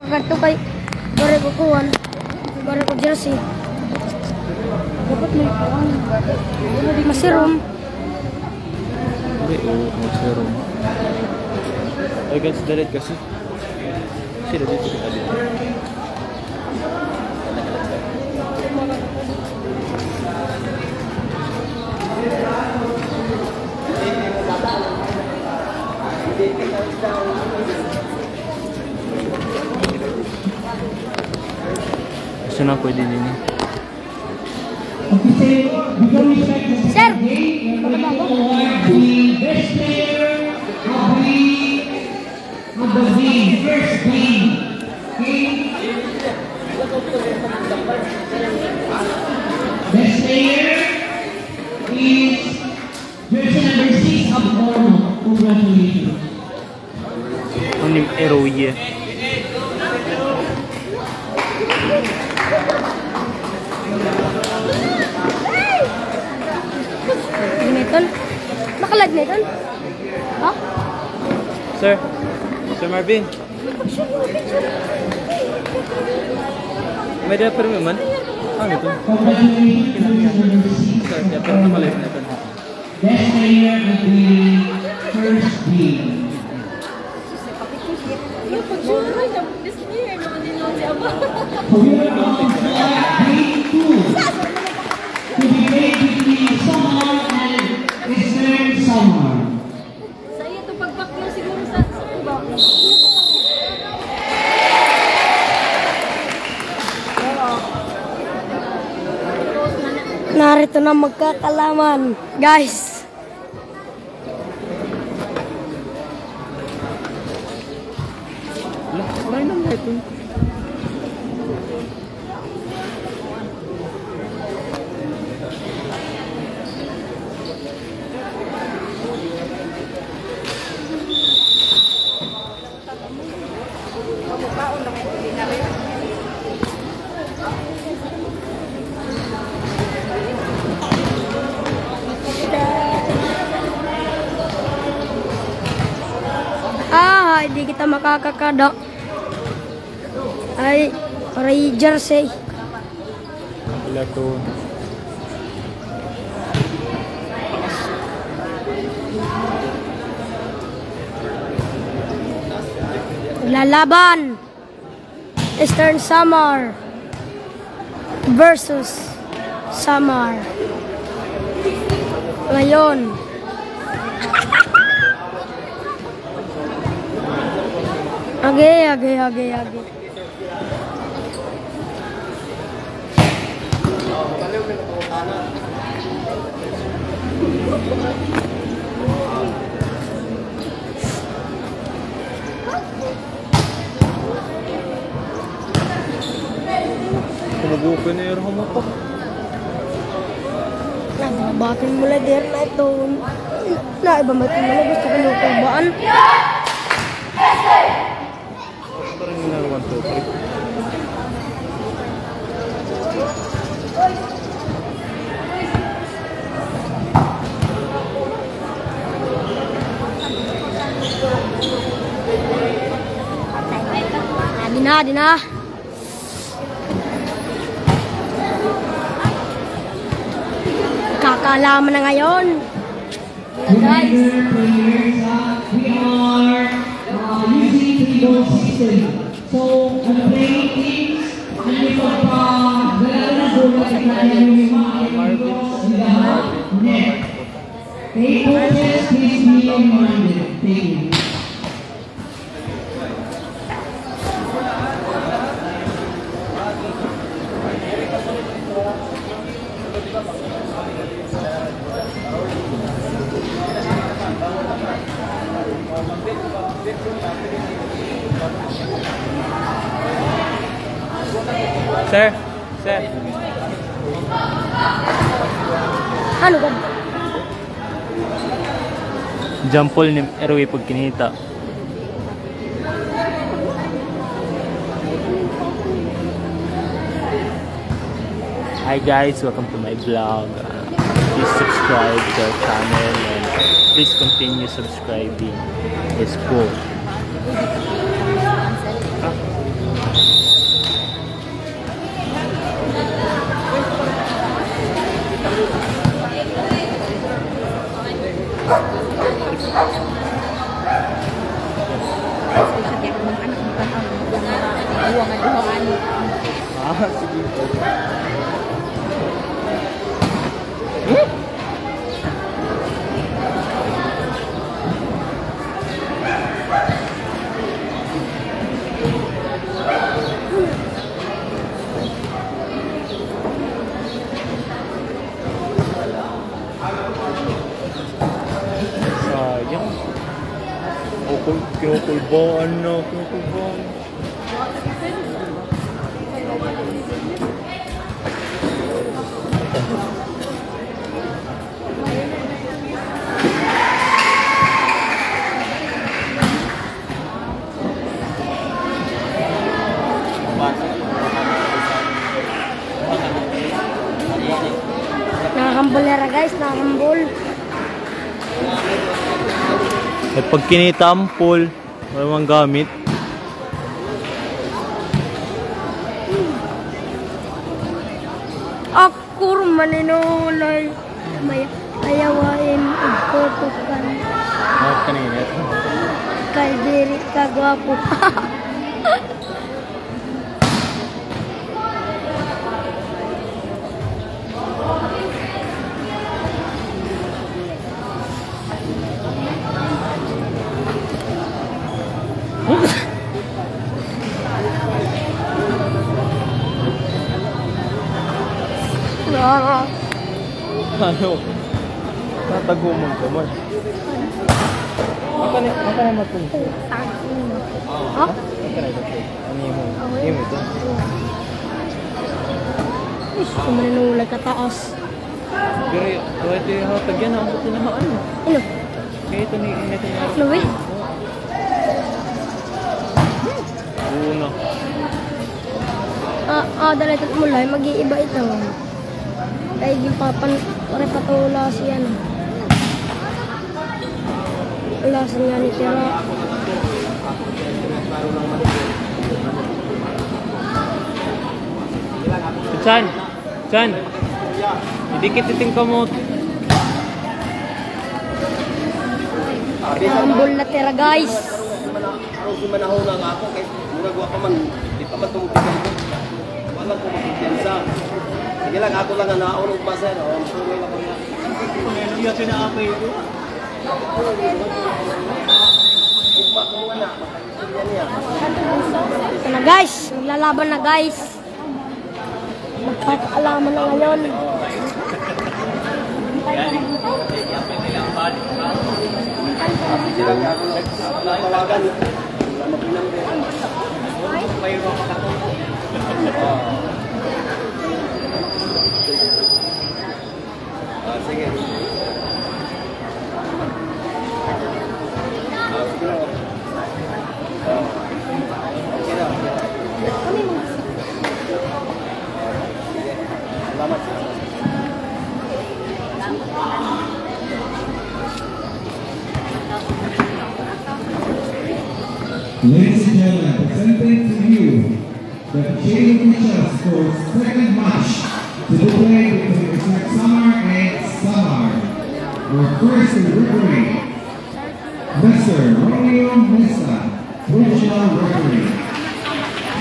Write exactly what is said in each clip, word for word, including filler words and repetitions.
Kadto kay waray ko kuan. Waray ko jersey. Dapat may kuan. Masirom. Hindi, oo, masirom. Ay, guys, dalit kasi. Sila dito, kita dito. Gusto na pwede din eh. Sir! Of the game, first game. Okay? Best player is jersey number six of Oromo. Congratulations. Ano yung Eroye? Ano ito? Naka-live na ito? Ha? Sir. Sir Marvin. May diaper mo man? Ano ito? Sir, diaper na pala ito. Best player of the first game. So we will now start game two to be played between Samar and Eastern Samar. Sa iyo to pagpakyaw siguro sa, sa iba. Narito na magkakalaman, guys. Lah, oray lang ito. Ah, hindi kita makakakada. Ay, Rangers eh. Platoon. Lalaban. Eastern Samar versus Samar. Ngayon. Agi, agi, agi, agi. Kumubuko na yung humapok. Nagbabatin mo na der na ito. Na, iba mo ito na gusto ko yung kubaan. Parang yun ang one, two, three. Adi na, adi na. Kakalaman na ngayon. Hello, guys. Reminder, players, ah, we are, uh, using table system. So, on the playing teams, ano yung pagpa-, galaw ng bola, tingnan niyo yung mga items dito sa net. Table test, please be reminded. Thank you. Sir, sir. Ano ba? Jampol ni Erwin pagkinita. Hi guys, welcome to my vlog. Uh, please subscribe to our channel and please continue subscribing. It's cool. Ah. Sayang. Kukul-, kinukulbaan na, kinukulbaan. Nahambol na ra, guys, nahambol. Ay, pag kinita, ampol. Wala mang gamit. Ako rin maninulay. May ayaw, ah, in igtutukan. Ah, kanina. Kay diri ka gwapo. Ano? Tatago mo ka man. Maka na, maka na matulog. Ha? Maka na matulog. Ano yun? Ano yun ito? Ish, kumain ng ulay kataas. Pero, oh, ito yung hatag yan, ah. Ito naman, ano? Ano? Kaya ito ni, ito ni Luwi? Oo na. Ah, ah, dala ito mulay, mag-iiba ito. Kay gipapan, pare patula siya na. Wala sa nga ni tira. Saan? Saan? Idikit iting kamot. Humble na tira, guys. Aron si manahon nga ako, kay murag wa pa man, di pa man tumutugan ko. Wa man ko magkumpiyansa. Sige lang, ako lang nga naon, ugma, sir. O, ang suroy lang ko niya. Iya, sinaapay ko. Ugma ko muna. Yan niya. Ito na, guys, maglalaban na, guys. Magkakaalaman na ngayon. Ah, sige. Ah, sige na. Ah, okay na, okay na. Sige. Salamat, salamat. Ladies and gentlemen, presenting to you the Chase Officials for second match to be played between Samar and Samar. Our first referee, Mister Romeo Mesa, regional referee.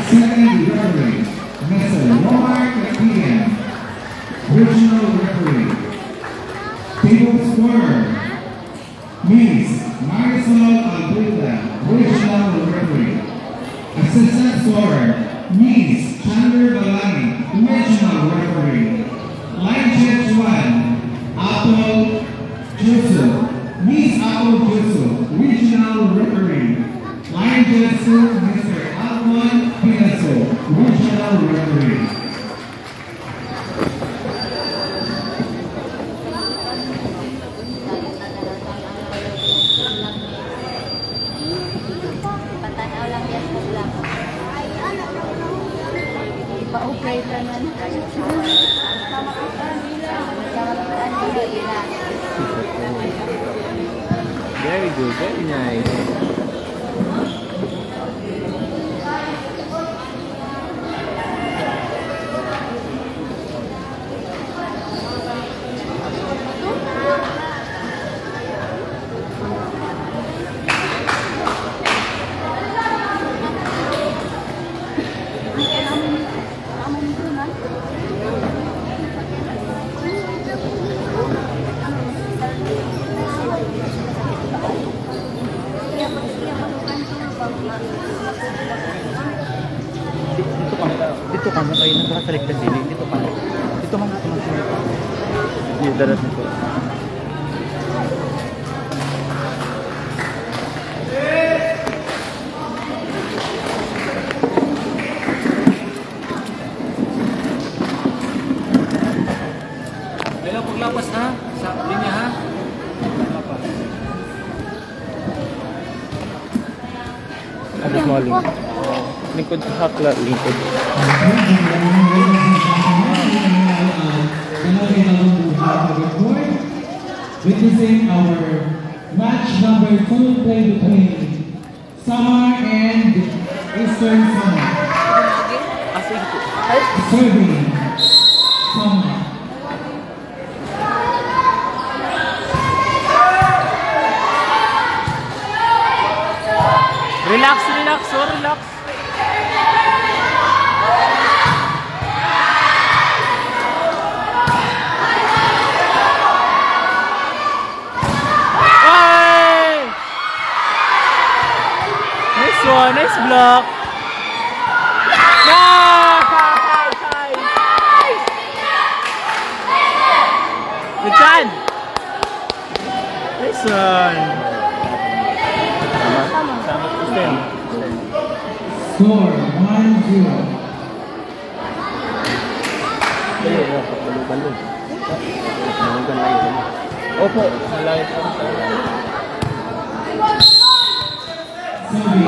Second referee, Mister Romar Katigan, regional referee. Table scorer, Miss Marisol Albuta, regional referee. Assistant scorer, Miss Chandra Balani, regional referee. Line judge one, Apple Juso, Miss Apple Juso, regional referee. Line judge two, Mister Alvon Pinaso, regional referee. Ipatan-aw lang yan ko lang. Ipa-okay ka man. Very good, very nice. Ito ka mo kayo nagkakasaligtad dili. Dito ka. Dito man, dito man. Dito, dito. Ayaw paglapas, ha? Sa linya, ha? Paglapas. Ano mo, lingkod? Lingkod sa hakla, lingkod. Witnessing our match number two play between Samar and Eastern Samar. Serving, Samar. Relax, relax, oh, relax. Ay! Nice one, nice block. Nice! Good shot! Nice one. Score, one zero. Opo, malayo po.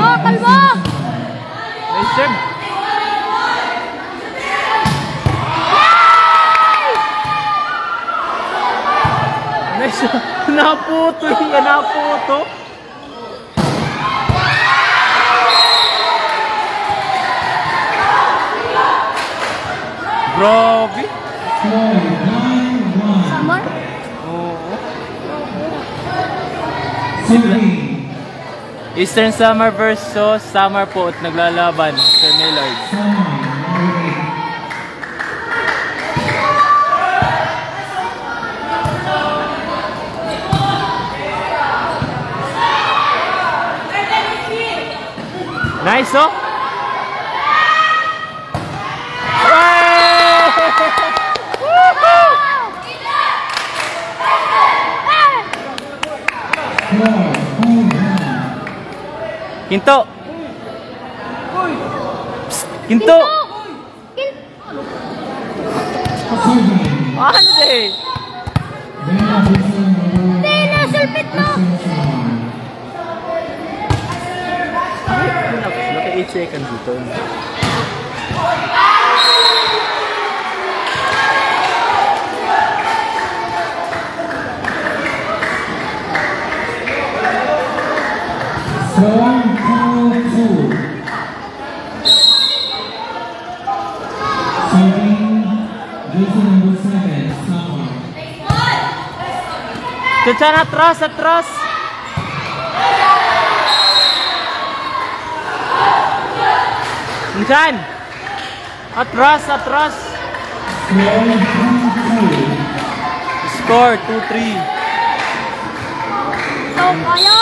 Oh, kalma! Nice serve. Nice. Naputo, naputo. Grabe. Samar? Oo. Eastern Samar versus Samar po at naglalaban, Sir Millard. Nice, oh! Hey! Kinto! Psst! Kinto! Ano, eh? Hindi, nasulpit mo! Ay, naka-eight seconds ito. Four two two. Serving, jersey number seven, Samar. Tuchan, atras, atras. Minsan. Atras, atras. Score, two three. Ito, kaya.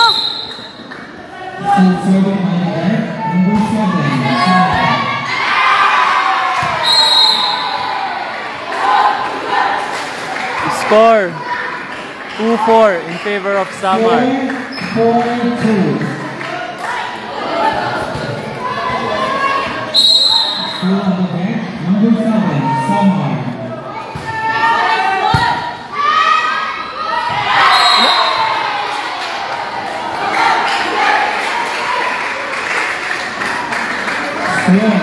Score two four in favor of Samar. Four, four two. Score on the bench, number seven, Samar. Score,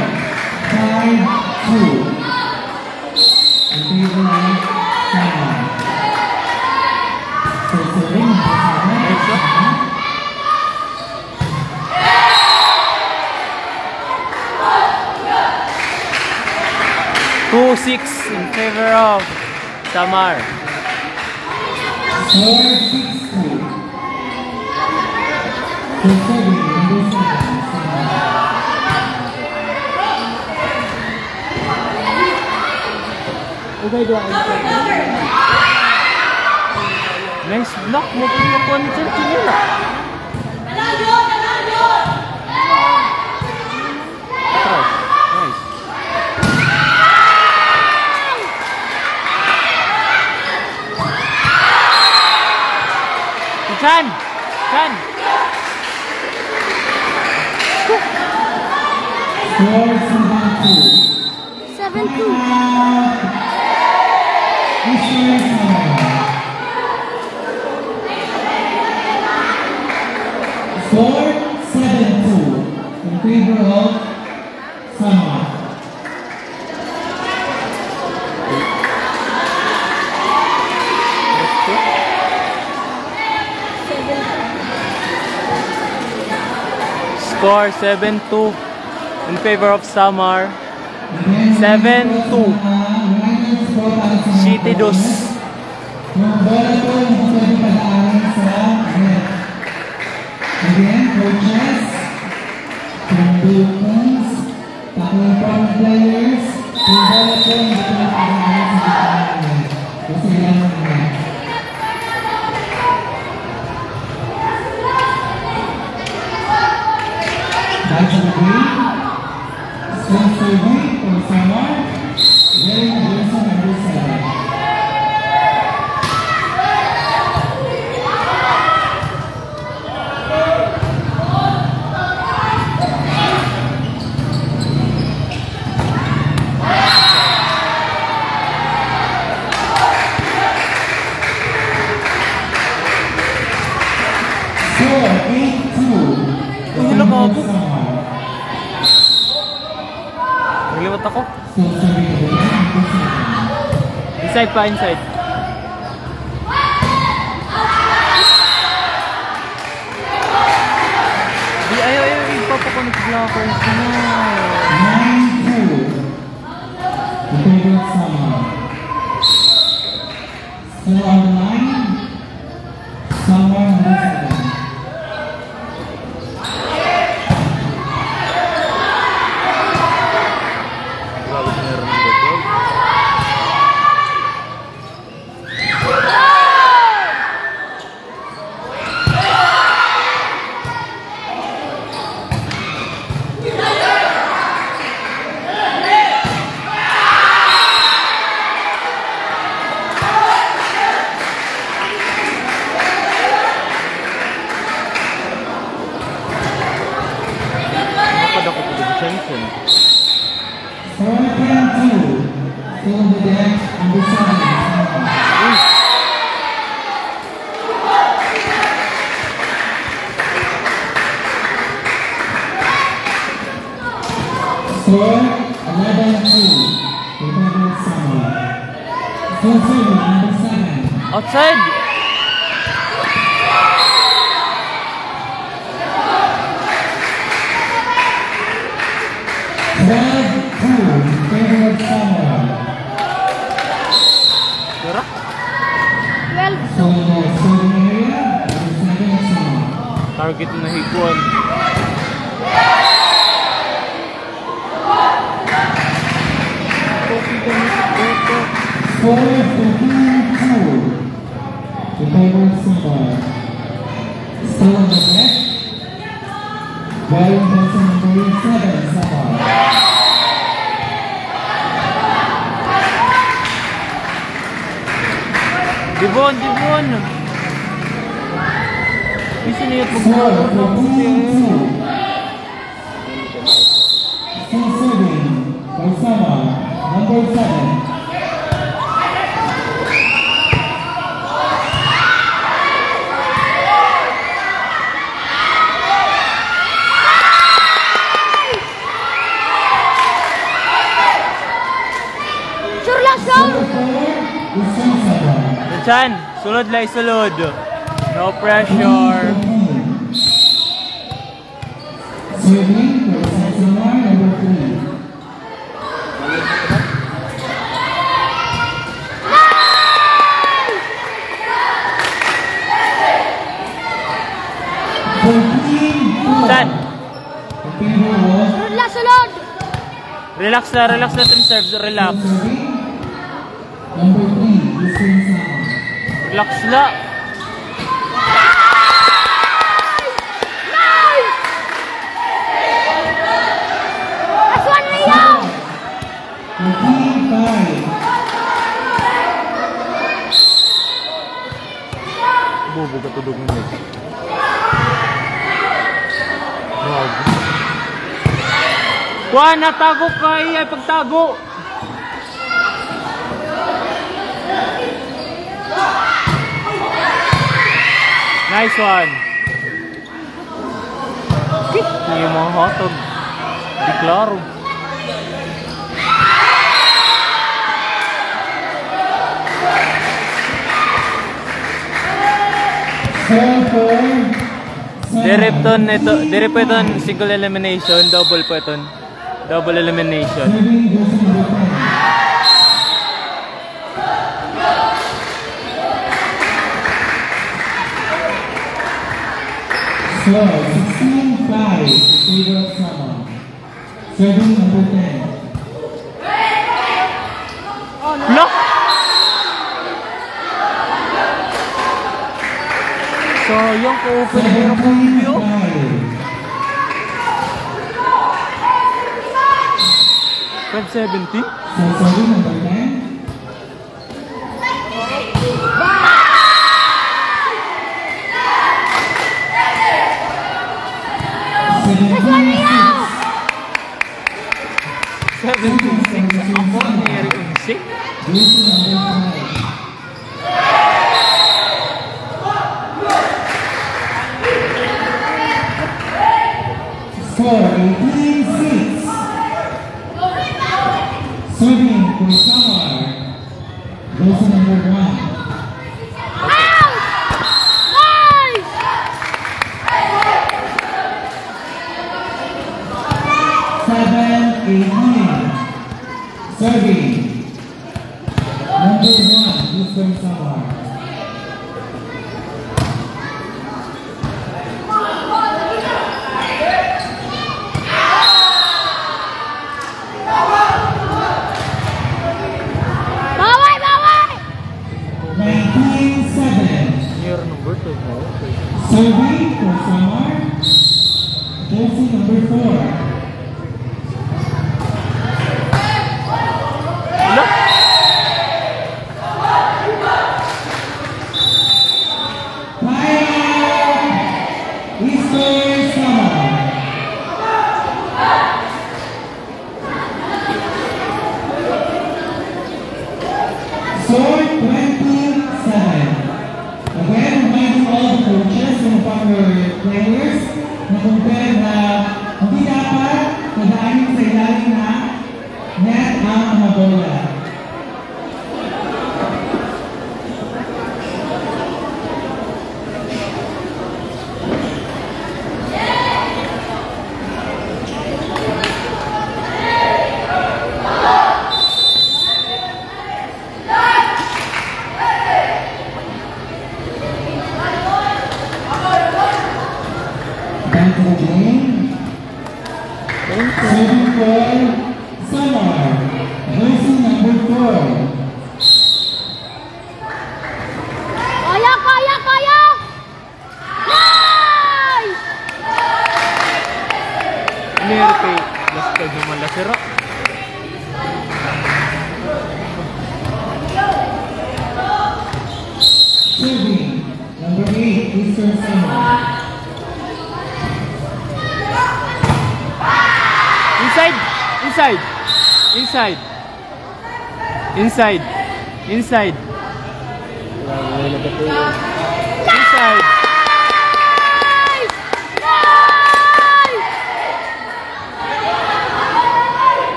five two. In favor of Samar. So, serving, number seven, Samar. Two six in favor of Samar. Four six two. Nice block mo, pinakuha ni Sir Chinela. Atras. Nice. Seven two. Score seven two in favor of Samar. Score seven two in favor of Samar. Seven two. Siyete dos. Yung bola po, hindi pwede pag-aari sa net. Again, coaches, from both teams, tatlong front players, yung bola po, hindi pwede pag-aari sa gitna ng net. Kasi ilan ang net. That's the game. Sponsored by Samar, wearing jersey number seven. Score eight two. Uy, hala, gago. Nagliwat ako. Inside pa, inside. Di, ayaw, ayaw, ipapakonect lang ako. Nine two. Ito yung Samar. Still on the line. Samar number seven. Grabe si Meron ng goal. Napadako po din, Jensen. Score ten two. Still on the deck, number seven. Score eleven two. Remember Samar. Still serving, number seven. Outside. Twelve two in favor of Samar. Pira? Twelve two. So, the serving area, number seven, Samar. Target na hikuan. Score fifteen two. In favor of Samar. Still on the deck. Wearing jersey number seven, Samar. Dibon, Dibon! Bisa niyo pag- Score fifteen two. Still serving for Samar, number seven. Sure la, sir. Richan, sulod la, isulod. No pressure. Serving for Samar, number three. Fourteen four. Saan? Sulod la, sulod. Relax la, relax la, team serves, relax. Number three, Mister Isama. Relax la. Nice! Last one, Rio! Team five. Bobo ka, tulog na. Grabe. Kuan, natago ka, iya pagtago. Nice one. Iya mga hatag. Di klaro. Diri po iton, ito, diri po iton single elimination, double po iton. Double elimination. Score, sixteen five, in favor of Samar. Serving number ten. Lo! Sayang ko, open air po niyo. Five seventeen? So, serving number ten. Seventeen six. Seventeen six. Ako, nangyari ko yung six. Score, eighteen six. Serving for Samar. Jersey number one. Out! Nice! Seven eighteen. Serving. Number one, Mister Samar. Baway, baway! Nineteen seven. Year number two. Serving for Samar. Jersey number four. Hala? Fire! Mister Samar. Score twenty-seven. Again, reminding all the coaches and upon your players na kung pwede na hindi dapat nadaanin sa ilalim ng net ang mga bola. Back to the game. Serving for Samar. Jersey number four. Kaya, kaya, kaya! Nice! Meron kay last time naman na sira. Serving, number eight, Mister Samar. Inside! Inside! Inside! Inside. Inside. Inside.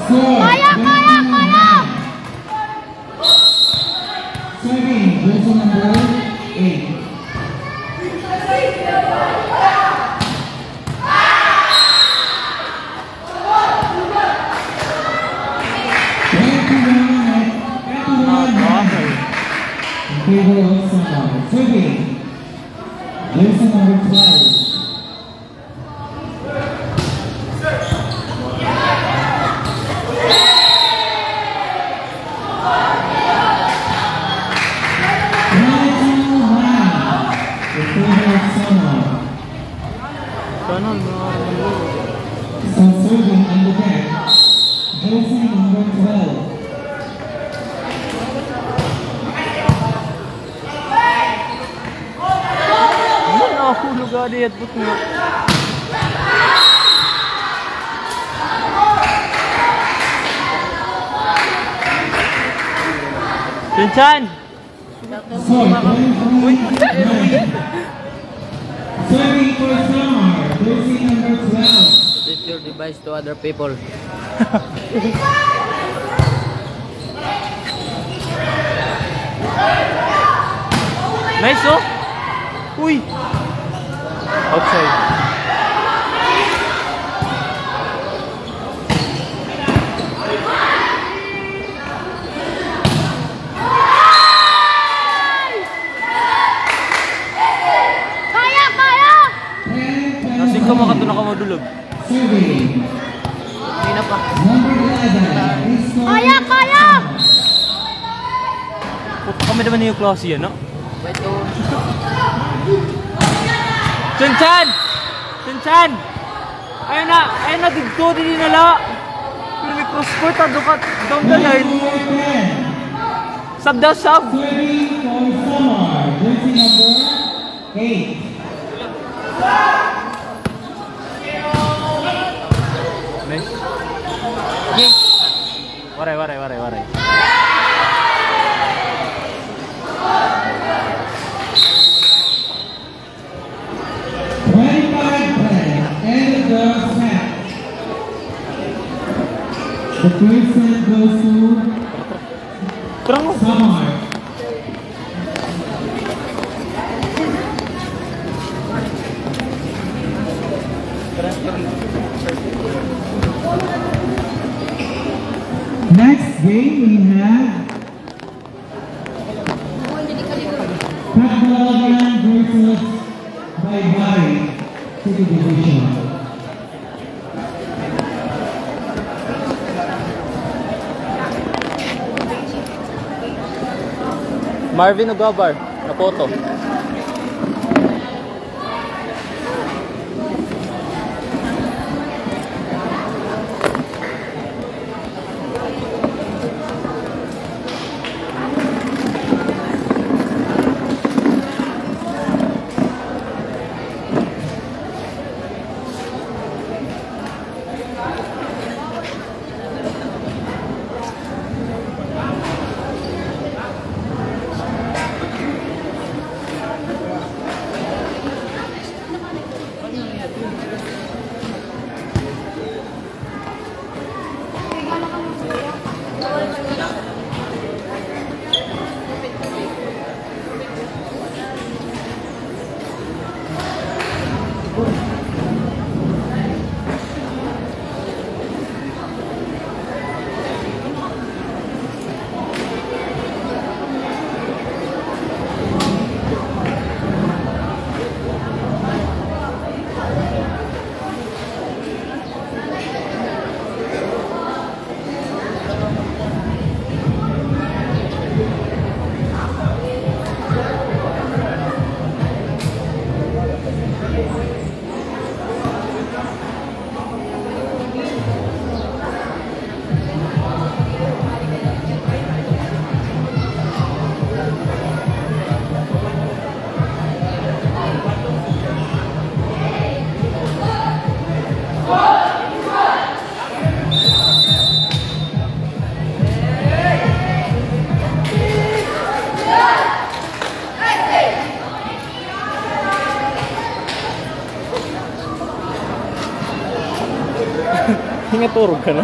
Kaya, kaya, kaya! Serving, jersey number eight. Twenty-one, twenty-one in favor of Samar. Serving, jersey number twelve. Twenty-one in favor of Samar. Sana na. So serving on the deck, jersey number twelve. Ano, nahulog ako diyan, but nga. Vincent! Serving for Samar, jersey number twelve. Teach your device to other people. Nice, oh! Uy! Outside. Kaya, kaya! Nasing ka makatuna ka madulog. Kaya, kaya! Puta, kami naman yung klase yan, no? Chan-chan! Chan-chan! Ayun na, ayun na, didto, dili na la. Pero may cross court, ah, dukat, down the line. Sub daw, sub. Serving for Samar, jersey number eight. Nice. Waray, waray, waray, waray. Twenty-five ten, end of the first half. The first set goes to Samar. Next game we have Catbalogan versus Baybay, City Division. Marvin Ugabar, Napoto. Hingaturog ka na?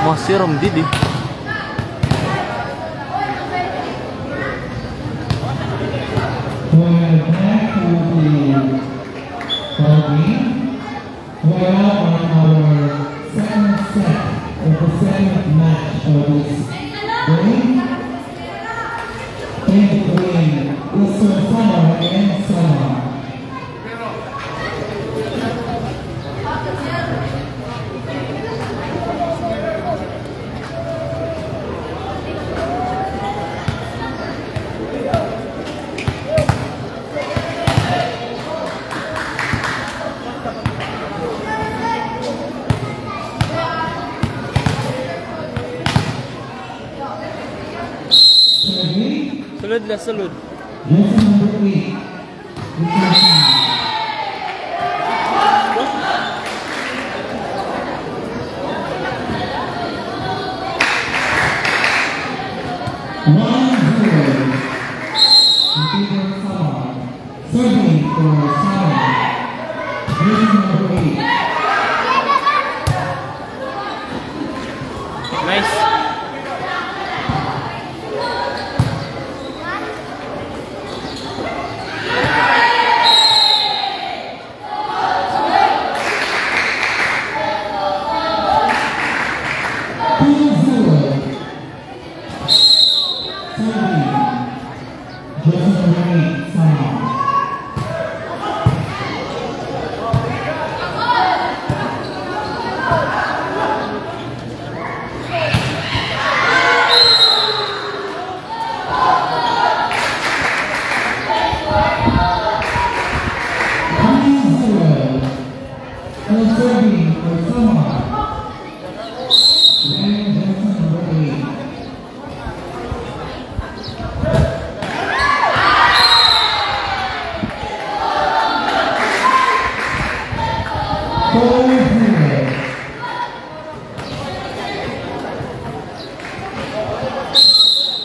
Masiram didi. Well, back to the ball game. We are on our second set of the second match of this game. In between Eastern Samar and Samar. Sulod la, sulod. Yes, number eight.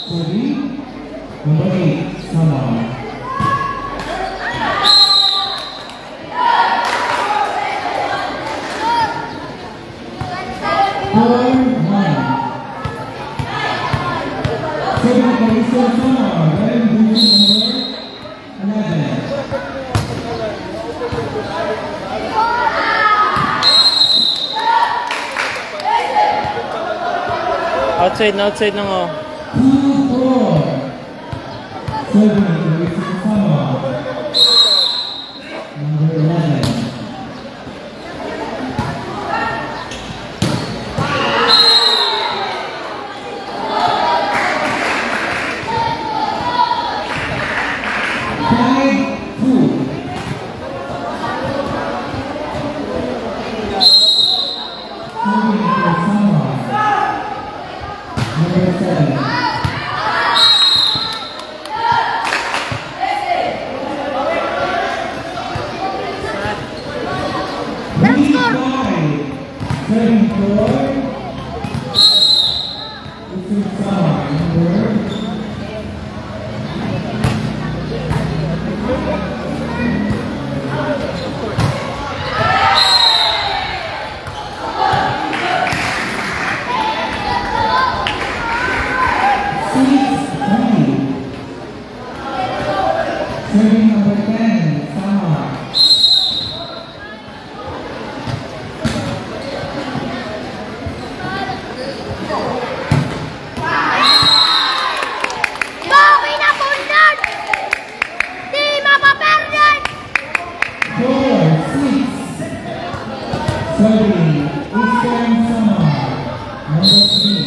Serving, number eight, Samar. Four one. Serving by Eastern Samar, wearing jersey number eleven. Outside na, outside na nga. Two four. Serving by Eastern Samar. Number eleven. Five two. Serving for Samar. Number seven. Last score. Seven four. This is Samar, number. Six three. Serving number ten, Samar. Four six. Serving Eastern Samar, number three.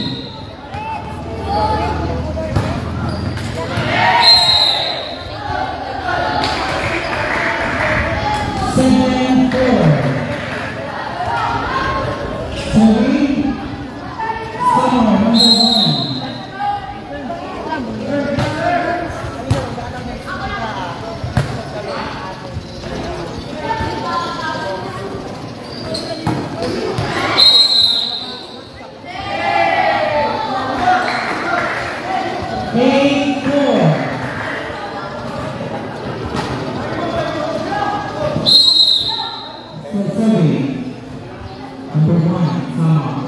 Seven four. Serving Samar, number one. Eight four. So, sorry. Number one, Samar.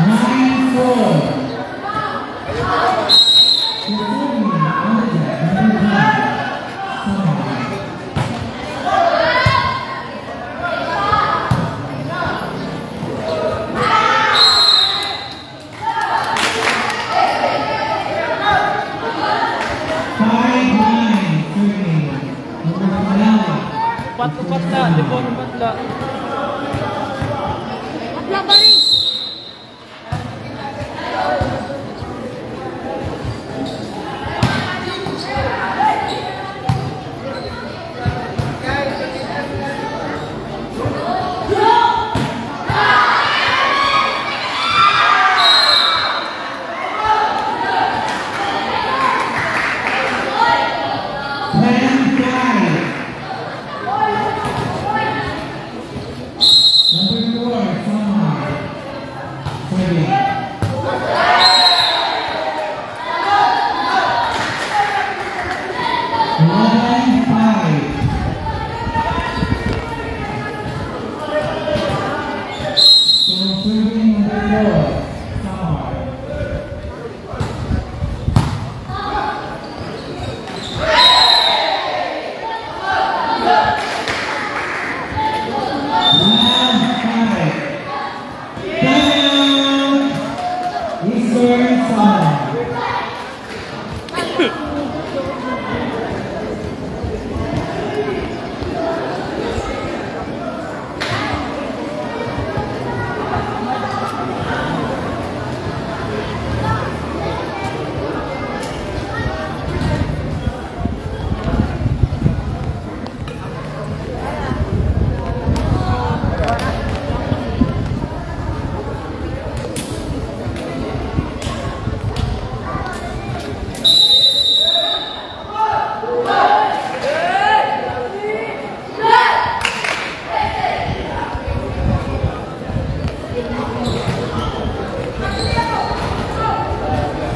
Nine four. Upat, upat la. Di ba, upat la? Upat la, pare. Round five. Time out. Eastern Samar.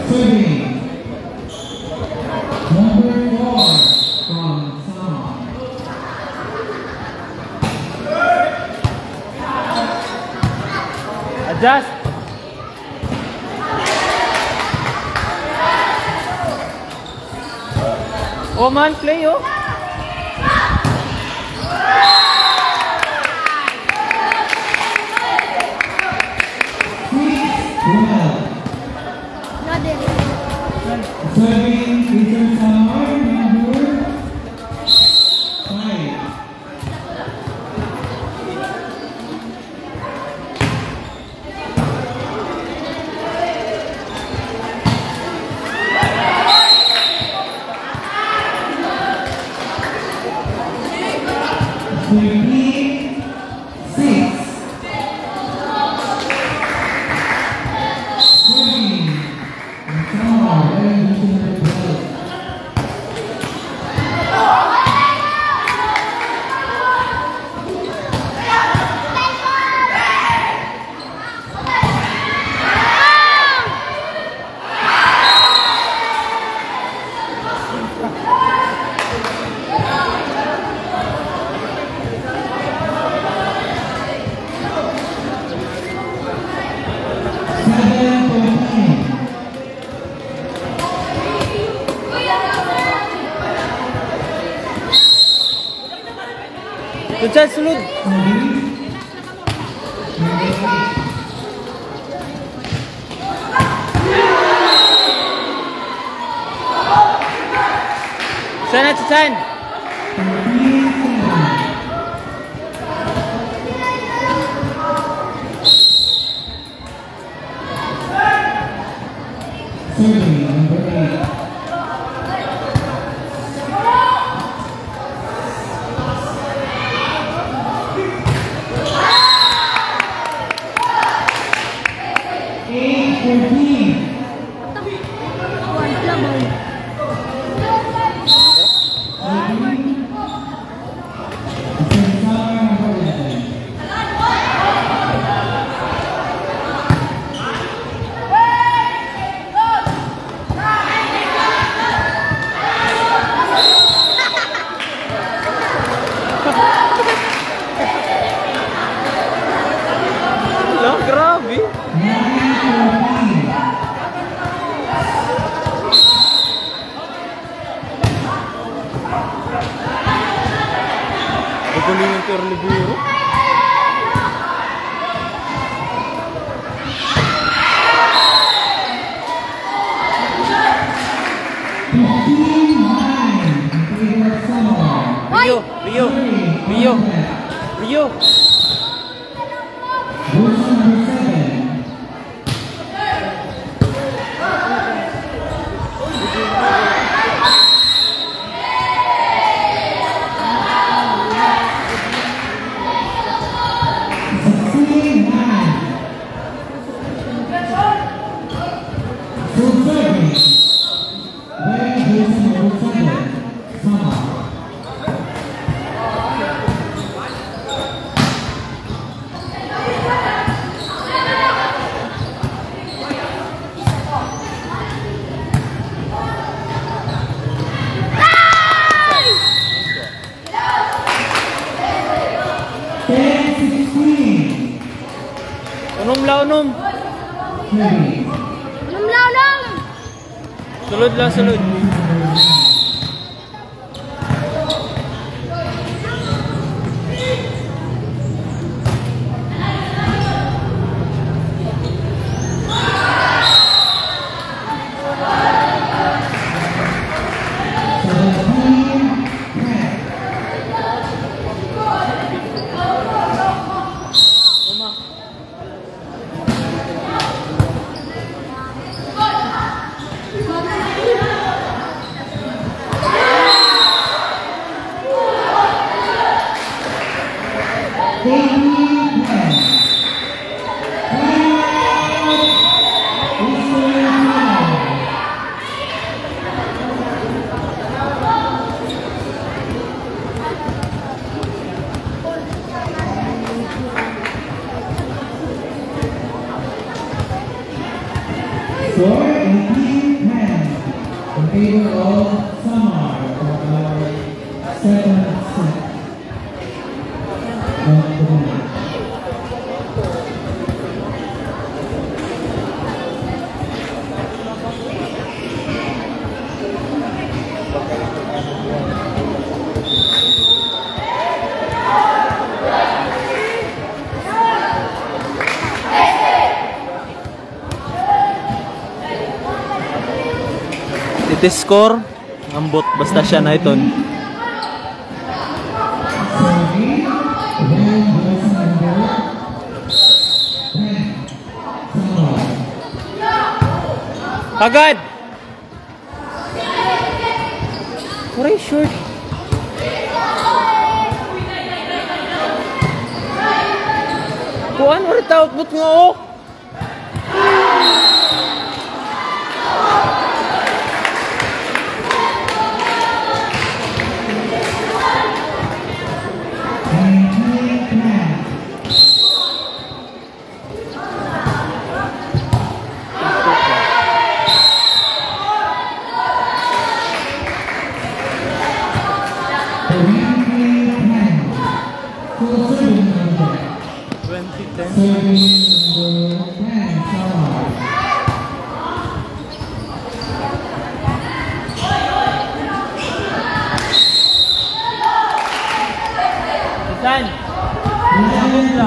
Serving. Number four from Samar. Adjust. O man, play, o. Serving, Teacher Samar, number five. Fifteen six. Serving. Tuchan, sulod. Sana, Tuchan. Serving number eight. Eight fourteen. Hala, grabe. Ang galing ng Carnivoro. Rio, Rio, Rio, Rio. Unom la, unom. Unom la, unom. Sulod la, sulod. Score eighteen ten in favor of Samar for our second set. It is score. Ambot basta siya na iton. Agad! Waray short. Kuan, waray ta output nga, oh. Twenty ten. Saan? Sakob la.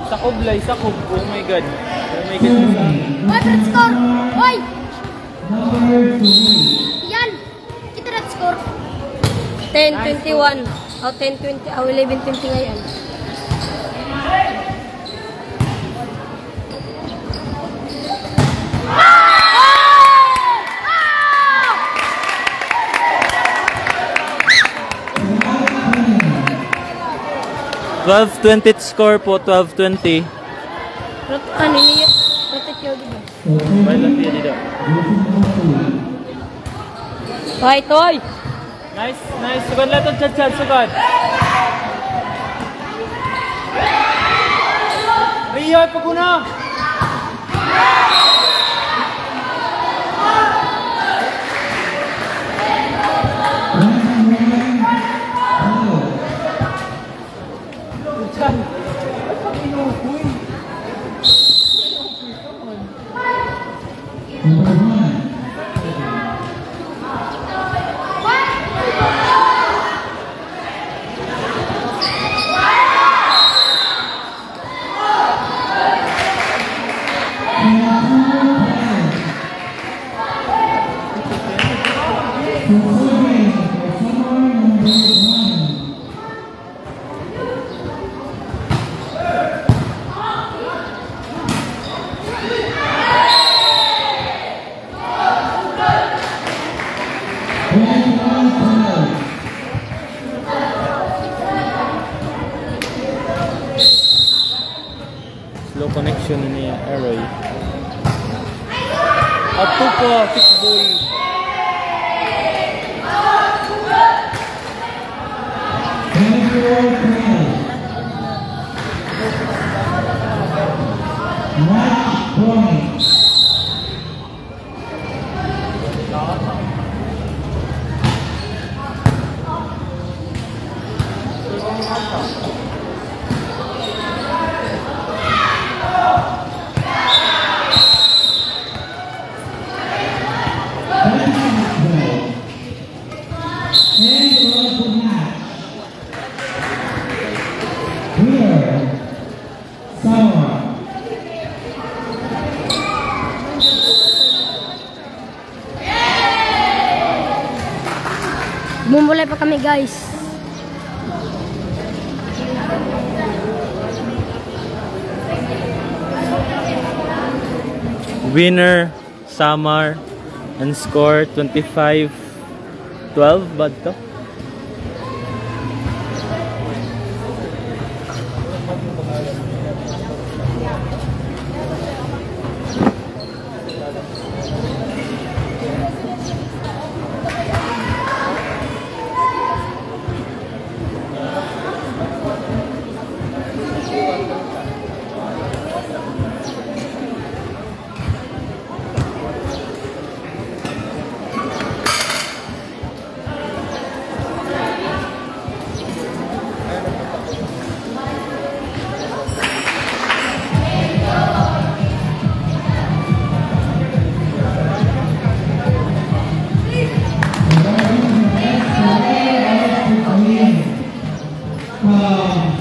Sakob la, sakob. Oh my God. Oh my God. What score? Oy! Yan! Kita na score. Ten twenty-one. O, ten twenty. O, eleven twenty ngayon. Twelve twenty score po, twelve twenty. Rat-, ano niya? Rat-, di ba? May lang diya dida. Toy, toy! Nice, nice. Sugad la to, Chad, Chad, sugad. Rio, paguna! Chad, ay, pag-inukoy. Slow connection ini, Aroy. Ato pa, kickball. Match point. Winner, Samar. Bumulay pa kami, guys. Winner, Samar, and score twenty-five twelve ba adto? Ah,